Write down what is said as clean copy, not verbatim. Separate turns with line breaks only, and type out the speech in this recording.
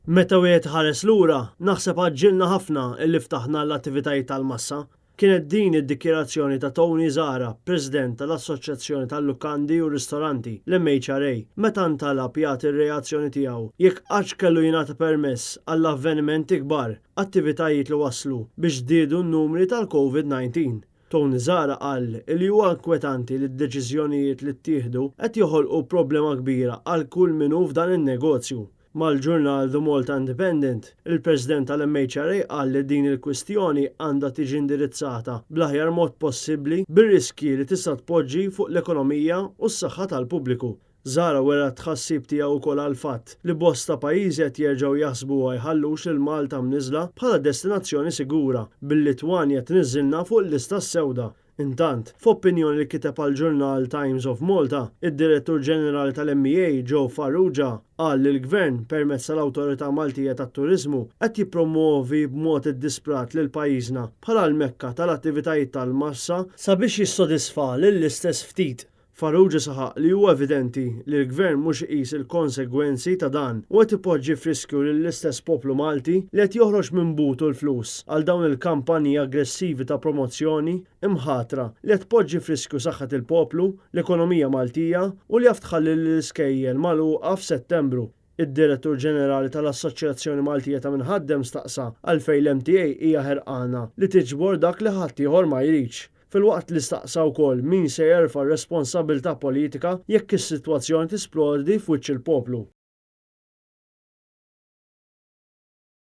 Meta wieħed iħares lura, naħseb għaġġilna ħafna illi ftaħna l-attivitajiet tal-massa. Kienet din id-dikjarazzjoni ta' Tony Zahra, President tal-Assoċjazzjoni tal-Lukandi u Ristoranti, l-MHRA, meta ntalab jagħti r-reazzjoni tiegħu jekk qattx kellu jingħata permess għall-avvenimenti kbar, attivitajiet li wasslu biex żdiedu n-numri tal-Covid 19. Tony Zahra qal li huwa inkwetanti li d-deċiżjonijiet li ttieħdu qed joħolqu problema kbira għal kull min hu f'dan in-negozju. Mal-ġurnal The Malta Independent, il-President tal-MHRA qal li din il-kwistjoni għandha tiġi indirizzata bl-aħjar mod possibbli bir-riskji li tista' tpoġġi fuq l-ekonomija u s-saħħa tal-pubbliku. Zahra wera t-tħassib tiegħu wkoll għall-fatt li bosta pajjiżi qed jerġgħu jaħsbuha jħallux lil Malta mniżżla bħala destinazzjoni sigura, bil-Litwanja tniżżilna fuq il-lista s-sewda. Intant, f'opinjoni li kiteb għall-ġurnal Times of Malta, id-Direttur Ġenerali tal-MEA Joe Farrugia qal li l-Gvern, permezz tal-Awtorità Maltija tat-Turiżmu, qed jippromwovi b'mod iddisprat lil pajjiżna bħala l-mekka tal-attivitajiet tal-massa sabiex jissodisfa lill-istess ftit. Farrugia saħaq li huwa evidenti li l-Gvern mhux iqis il-konsegwenzi ta' dan u qed ipoġġi f'riskju lill-istess poplu Malti li qed joħroġ minn butu l-flus għal dawn il-kampanji aggressivi ta' promozzjoni imħatra li qed tpoġġi f'riskju saħħet il-poplu, l-ekonomija Maltija u li jaf tħalli lill-iskejjel magħluqa f'Settembru. Id-Direttur Ġenerali tal-Assoċjazzjoni Maltija ta' Min Ħaddem staqsa għalfejn l-MTA hija ħerqana li tiġbor dak li ħaddieħor ma jridx, filwaqt li staqsa wkoll min se jerfa' r-responsabbiltà politika jekk is-sitwazzjoni tisplodi f'wiċċ il-poplu.